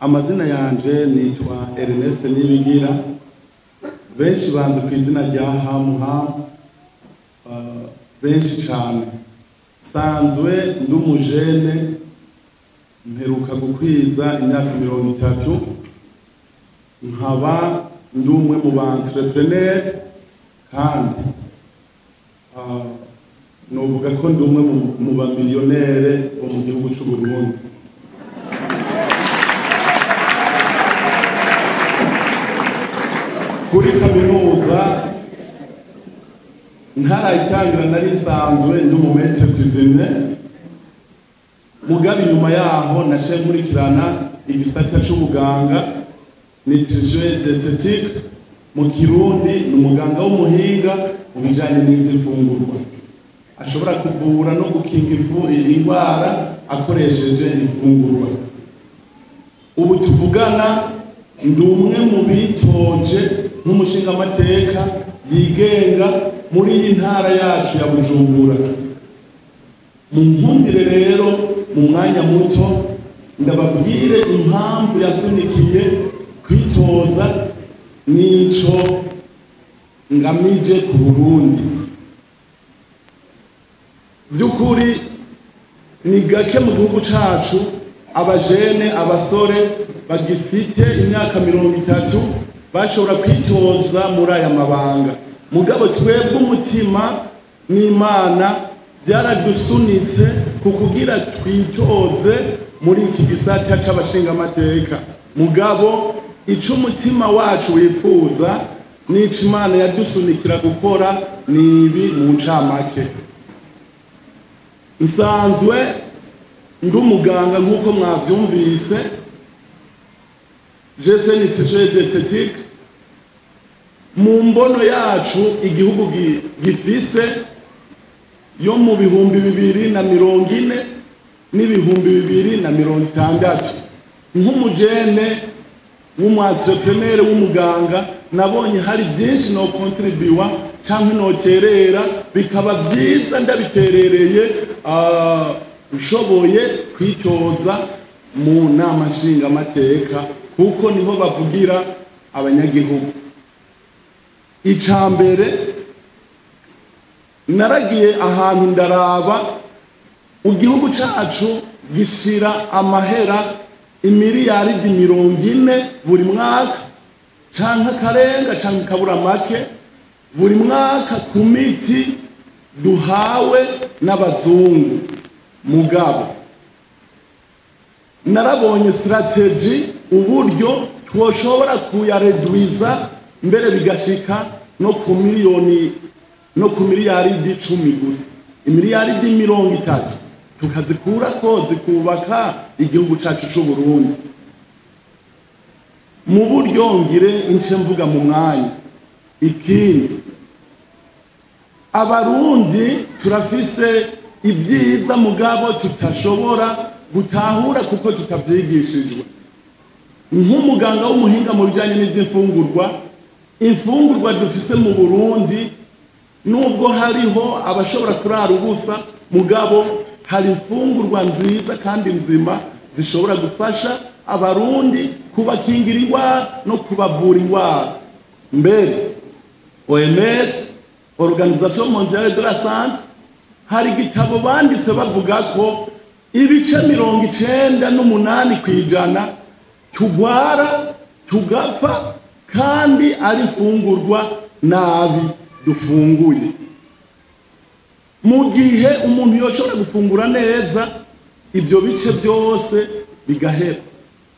Amazina yanje nitwa Ernest Nibigira, benshi banze ku izina rya Hamuhamu, benshi cyane. Sanzwe ndi umujene, mperuka gukwiza imyaka 30, nkaba ndi umwe mu ba entrepreneur, kandi novuga ko ndi umwe mu ba millionnaire bo mu gihugu cy'u Burundi. Kuri kaminuza ntarayitangira nari nsanzwe ndi umu maître cuisinier, mugabo inyuma yaho naciye nkurikirana igisata c'ubuganga, nutrition diététique mu Kirundi, ni umuganga w'umuhinga mu bijanye n'ivy'imfungurwa, ashobora kuvura no gukinga indwara akoresheje imfungurwa. Ubu tuvugana ndi umwe mu bitoje nk'umushingamateka yigenga muri iyi ntara yacu ya Bujumbura. Mu nkundire rero mu mwanya muto ndababwire impamvu yasunikiye kwitoza n'ico ngamije ku Burundi. Vy'ukuri ni gake mu gihugu cacu abajene, abasore bagifite imyaka 30 bashobora kwitoza muri aya mabanga. Mugabo twebwe umutima n'Imana byaradusunitse kukugira twitoze muri iki gisata c'abashingamateka. Mugabo ico umutima wacu wifuza n'ico Imana yadusunikira gukora ni ibi mu ncamake. Nsanzwe ndi umuganga nk'uko mwavyumvise, je fais nutrition diététique. Mu mbono yacu igihugu gifise yo mu 2040 n'ibihumbi 2060, nk'umujene w'umu-entrepreneur w'umuganga nabonye hari byinshi no contribuer cyangwa noterera, bikaba byiza ndabiterereye ushoboye kwitoza mu nama nshingamateka, kuko niho bavugira abanyagihugu. Ica mbere, naragiye ahantu ndaraba igihugu cacu gishira amahera imiliyaridi 40 buri mwaka, canke akarenga canke kabura make, buri mwaka ku miti duhawe n'abazungu. Mugabo narabonye stratégie uburyo twoshobora kuyaredwiza mbere bigashika no ku miliyoni no ku miliyaridi 10 gusa, imiliyaridi 30 tukazikura ko zikubaka igihugu cacu c'u Burundi. Mu buryo ngire ince mvuga mu mwanya. Ikindi, Abarundi turafise ibyiza mugabo tutashobora gutahura kuko tutavyigishijwe. Nk'umuganga w'umuhinga mu bijanye n'ivy'imfungurwa, imfungurwa dufise mu Burundi, nubwo hariho abashobora kurara ubusa, mugabo hari imfungurwa nziza kandi nzima zishobora gufasha Abarundi kubakingira indwara no kubavura indwara. Mbere OMS, Organisation Mondiale de la Santé, hari igitabo banditse bavuga ko ibice 98% tugwara tugapfa kandi ari imfungurwa nabi dufunguye. Mu gihe umuntu yoshobora gufungura neza, ibyo bice byose bigahera.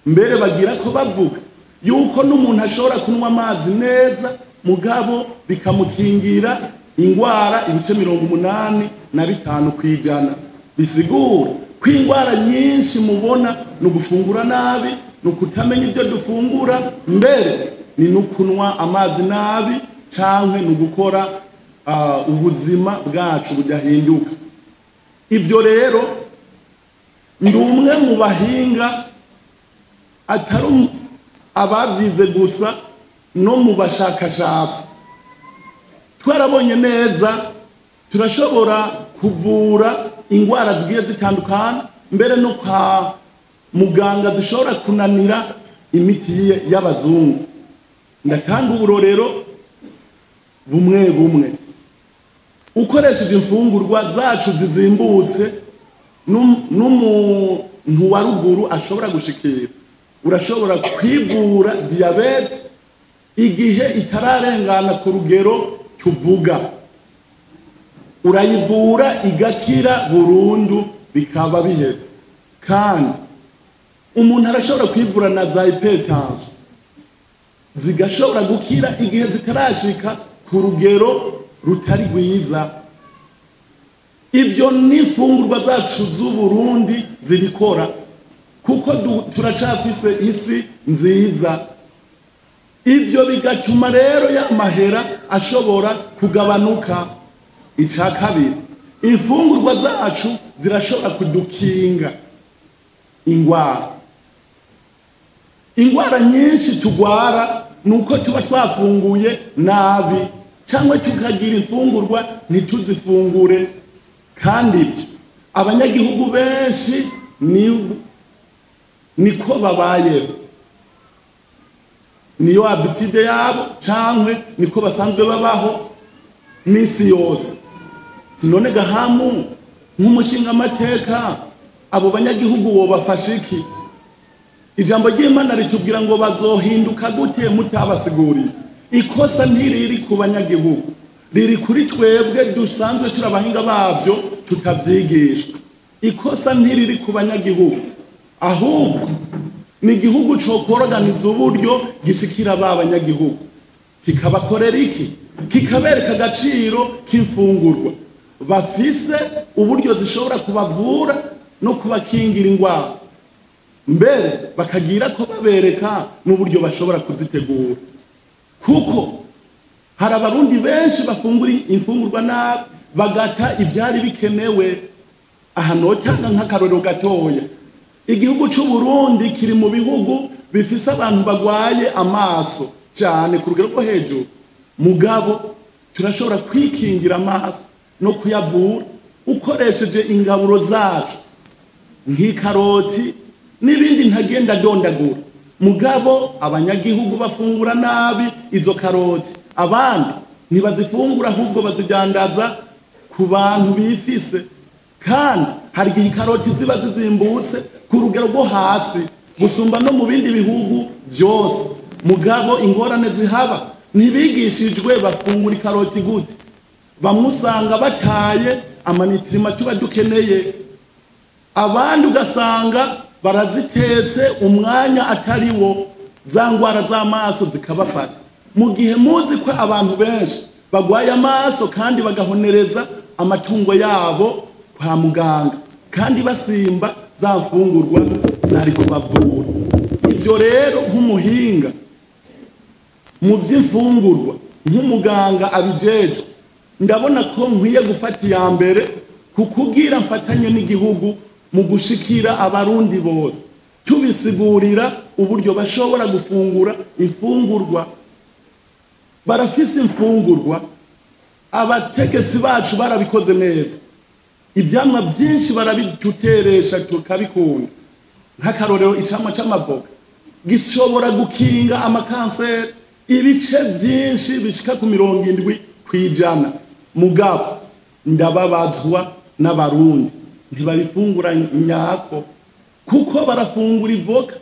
Mbere bagira ko bavuga yuko n'umuntu ashobora kunywa amazi neza, mugabo bikamukingira ingwara ibice 85%. Bisigura ko ingwara nyinshi mubona ni ugufungura nabi, ni ukutamenya ibyo dufungura, mbere ni no kunywa amazi nabi, canke ni ugukora ubuzima bwacu budahinduka. Ibyo rero ndi umwe mu bahinga, atari ababyize gusa, no mu bashakashatsi. Twarabonye neza turashobora kuvura ingwara zigiye zitandukana, mbere no kwa muganga zishobora kunanira imiti y'abazungu. Ndatanga uburorero bumwe bumwe. Ukoresheje imfungurwa zacu zizimbutse n'umuntu wa ruguru ashobora gushikira, urashobora kwivura diyabete igihe itararengana ku rugero tuvuga, urayivura igakira burundu bikaba biheze. Kandi umuntu arashobora kwivura na za hypertension zigashobora gukira igihe zitarashika ku rugero rutari rwiza. Ibyo ni imfungurwa zacu z'Uburundi zibikora, kuko turacafise isi nziza. Ibyo bigatuma rero ya mahera ashobora kugabanuka. Ica kabiri, imfungurwa zacu zirashobora kudukinga ingwara. Ingwara nyinshi tugwara nuko tuba twafunguye nabi, cyangwa tukagira imfungurwa ntituzifungure. Kandi ibyo abanyagihugu benshi niko babayeho, niyo habitude yabo cyangwa niko basanzwe babaho misi yose. None gahamu nk'umushinga amateka abo banyagihugu wobafasha iki? Ijambo ry'Imana ritubwira ngo bazohinduka gute mutabasiguriye. Ikosa ntiriri ku banyagihugu, riri kuri twebwe dusanzwe turi abahinga babyo tutabyigisha. Ikosa ntiriri ku banyagihugu, ahubwo ni igihugu co koroganiza uburyo gishikira ba banyagihugu, kikabakorera iki? Kikabereka agaciro k'imfungurwa bafise, uburyo zishobora kubavura no kubakingira ingwara, mbere bakagira ko babereka n'uburyo bashobora kuzitegura. Kuko hari abarundi benshi bafungura imfungurwa nabi bagata ibyari bikenewe. Aha notanga nk'akarorero gatoya, igihugu c'u Burundi kiri mu bihugu bifise abantu bagwaye amaso cyane ku rugero rwo hejuru. Mugabo turashobora kwikingira amaso no kuyavura ukoresheje ingaburo zacu nk'ikaroti n'ibindi ntagenda dondagura. Mugabo abanyagihugu bafungura nabi izo karoti, abandi ntibazifungura ahubwo bazidandaza ku bantu bifise. Kandi hari igihe ikaroti ziba zizimbutse ku rugero rwo hasi gusumba no mu bindi bihugu byose. Mugabo ingorane zihaba, ntibigishijwe bafungura ikaroti gute. Bamwe usanga bataye amanitirima tuba dukeneye, abandi ugasanga barazitetse umwanya atari wo, za ngwara z'amaso zikabafata. Mu gihe muzi ko abantu benshi bagwaye amaso kandi bagahonereza amatungo yabo kwa muganga, kandi basimba za mfungurwa zari kubavura. Ibyo rero nk'umuhinga mu by'imfungurwa, nk'umuganga abijejwe, ndabona ko nkwiye gufata iya mbere kukugira mfatanye n'igihugu mu gushikira abarundi bose, tubisigurira uburyo bashobora gufungura imfungurwa. Barafise imfungurwa, abategetsi bacu barabikoze neza, ivyamwa byinshi barabituteresha tukabikunda. Nk'akarorero, icamwa c'amavoka gishobora gukinga amakanseri ibice byinshi bishika ku 70%. Mugabo ndababazwa n'abarundi ntibabifungura nyako, kuko barafungura ivoka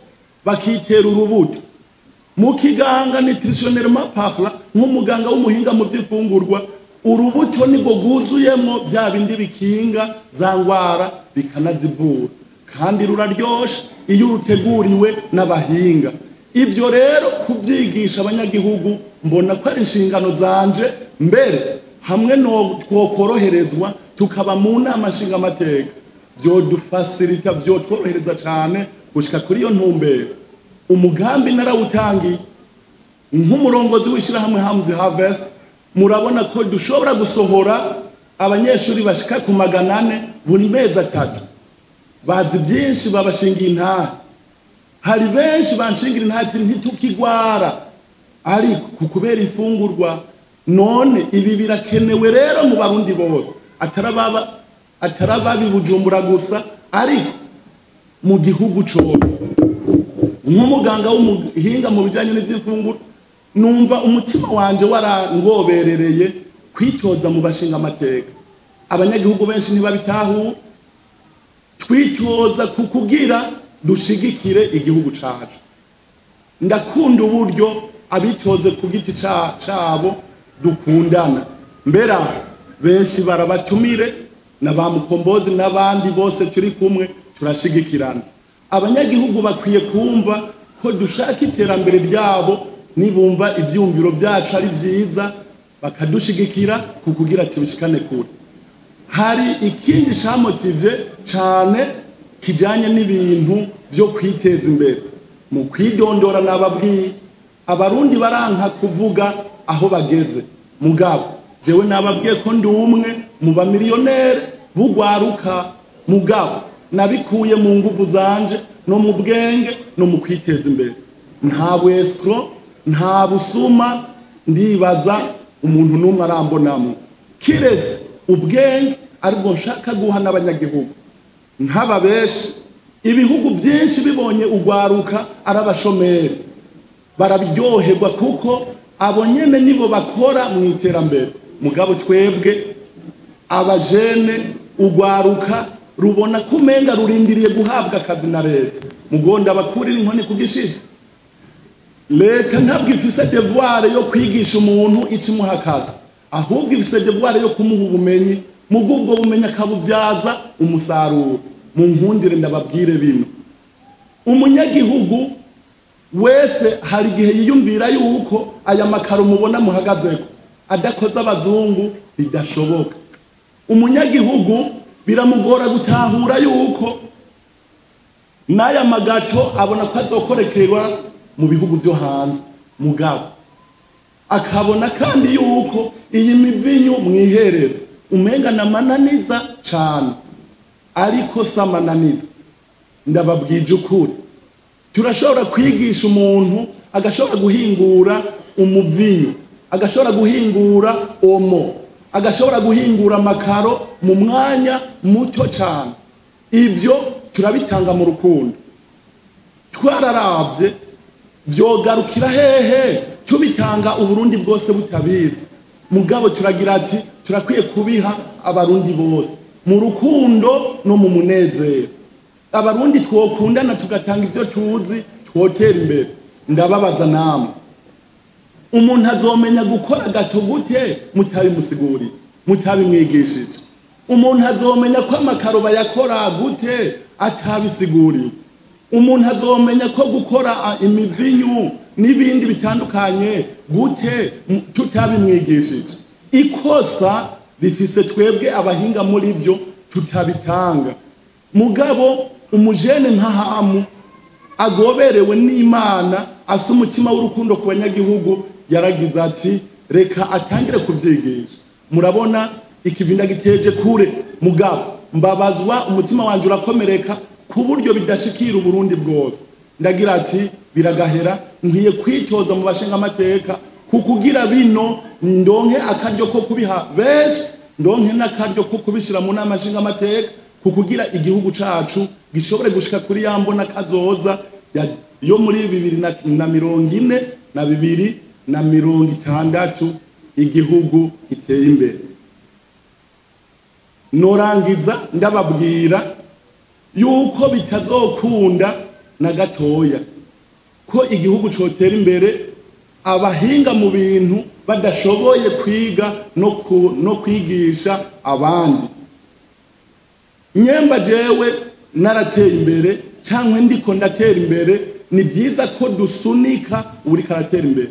bakitera urubuto. Mu kiganga nutritionnellement parlant, nk'umuganga w'umuhinga mu by'imfungurwa, urubuto nibwo rwuzuyemo bya bindi bikinga za ngwara bikanazivura, kandi ruraryoshe iyo ruteguriwe n'abahinga. Ibyo rero kubyigisha abanyagihugu mbona ko ari inshingano zanje, mbere hamwe no twokoroherezwa tukaba mu nama nshingamateka, byodufasirita, byotworohereza cyane gushika kuri iyo ntumbero. Umugambi narawutangiye nk'umurongozi w'ishyirahamwe Hamzi Harvest. Murabona ko dushobora gusohora abanyeshuri bashika ku 400 buri mezi 3, bazi byinshi, babashingiye intahe. Hari benshi banshingira intahe ntitukigwara, ariko kukubera imfungurwa. None ibi birakenewe rero mu barundi bose, atarababa Bujumbura gusa, ariko mu gihugu cose. Nk'umuganga w'umuhinga mu bijanye n'ivy'imfungurwa, numva umutima wanje warangoberereye kwitoza mu bashinga amateka. Abanyagihugu benshi ntibabitahura. Twitoza kukugira dushigikire igihugu cacu. Ndakunda uburyo abitoze ku giti cabo dukundana. Mbera benshi barabatumire na ba Mukombozi n'abandi bose turi kumwe turashigikirana. Abanyagihugu bakwiye kumva ko dushaka iterambere ryabo, nibumva ivyumviro byacu ari vyiza bakadushigikira kukugira tubishikane kure. Hari ikindi camotivye cane kijanye n'ibintu byo kwiteza imbere. Mu kwidondora nababwiye, abarundi baranka kuvuga aho bageze. Mugabo jewe nababwiye ko ndi umwe mu bamiliyoneri bugwaruka, mugabo nabikuye mu nguvu zanje no mu bwenge no mu kwiteza imbere. Nta bwescro, nta busuma, ndibaza umuntu n'umwe arambonamo kiretse ubwenge aribwo nshaka guha n'abanyagihugu. Nk'aba benshi, ibihugu byinshi bibonye ugwaruka arabashomeri barabiryoherwa, kuko abo nyene nibo bakora mu iterambere. Mugabo twebwe abajene, ugwaruka rubona kumenga rurindiriye guhabwa akazi na leta. Mugonda bakurira inkoni ku gishize. Leta ntabwo ifise devoir yo kwigisha umuntu ikimuha akazi, ahubwo ifise devoir yo kumuha ubumenyi, mugubwo bumenyi akabubyaza umusaruro. Mu nkundire ndababwire bino, umunyagihugu wese hari igihe yiyumvira yuko aya makaro mubona muhagazeko adakoze abazungu bidashoboka. Umunyagihugu biramugora gutahura yuko n'aya magato abona ko azokorekerwa mu bihugu byo hanze. Mugabo akabona kandi yuko iyi mivinyu mwihereza umenga namananiza cane, ariko samananiza. Ndababwije ukuri, turashobora kwigisha umuntu agashobora guhingura umuvinyu, agashobora guhingura omo, agashobora guhingura amakaro mu mwanya muto cyane. Ibyo turabitanga mu rukundo. Twararavye byogarukira hehe tubitanga Uburundi bwose butabizi. Mugabo turagira ati turakwiye kubiha abarundi bose mu rukundo no mu munezero. Abarundi twokundana tugatanga ibyo tuzi, twotera imbere. Ndababaza namwe, umuntu azomenya gukora gato gute mutabimusiguriye, mutabimwigishije? Umuntu azomenya ko amakaro bayakora gute atabisiguriye? Umuntu azomenya ko gukora imivinyu n'ibindi bitandukanye gute tutabimwigishije? Ikosa rifise twebwe abahinga muri byo tutabitanga. Mugabo umujene nka Hamu agoberewe n'Imana, asa umutima w'urukundo ku banyagihugu, yaragize ati reka atangire kubyigisha. Murabona ikivinda giteje kure, mugabo mbabazwa umutima wanje urakomereka ku buryo bidashikira Uburundi bwose. Ndagira ati biragahera, nkwiye kwitoza mu bashinga amateka kukugira bino ndonke akaryo ko kubiha benshi, ndonke n'akaryo ko kubishira mu nama nshinga amateka, kukugira igihugu cacu gishobore gushika kuri yambo n'akazoza yo muri 2040 na 2060, igihugu giteye imbere. Norangiza ndababwira yuko bitazokunda na gatoya ko igihugu cotera imbere abahinga mu bintu badashoboye kwiga no kwigisha abandi. Nyemba jewe narateye imbere cyangwa ndiko ndatera imbere, ni byiza ko dusunika uri karatera imbere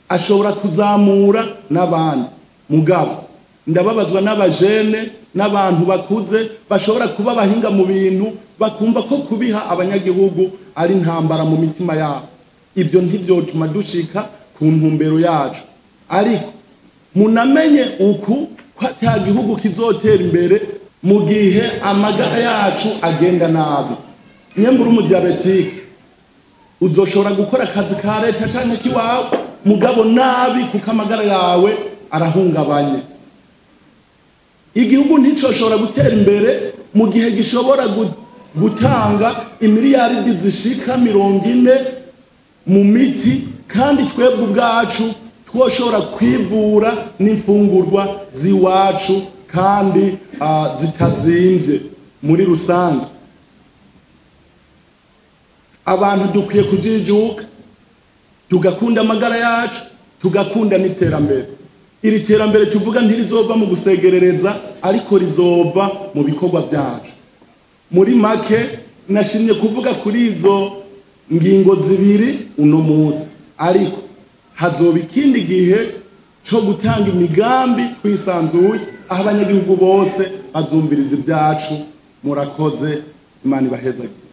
ashobora kuzamura n'abandi. Mugabo ndababazwa n'abajene n'abantu bakuze bashobora kuba abahinga mu bintu bakumva ko kubiha abanyagihugu ari intambara mu mitima yabo. Ibyo ntibyotuma dushika ku ntumbero yacu. Ariko munamenye uku ko ata gihugu kizotera imbere mu gihe amagara yacu agenda nabi. Nyembura umudiabetike uzoshobora gukora akazi ka leta canke kiwawe, mugabo nabi kuko amagara yawe arahungabanye. Igihugu nticoshobora gutera imbere mu gihe gishobora Gutanga imiliyaridi zishika 40 mu miti, kandi twebwe ubwacu twoshobora kwivura n'imfungurwa ziwacu kandi zitazimvye. Muri rusange abantu dukwiye kujijuka, tugakunda amagara yacu, tugakunda n'iterambere. Iri terambere tuvuga ntirizova mu gusegerereza, ariko rizova mu bikorwa byacu. Muri make nashimye kuvuga kuri izo ngingo zibiri uno munsi, ariko hazoba ikindi gihe co gutanga imigambi twisanzuye, aho abanyagihugu bose bazumviriza ibyacu. Murakoze, Imana ibahezagire.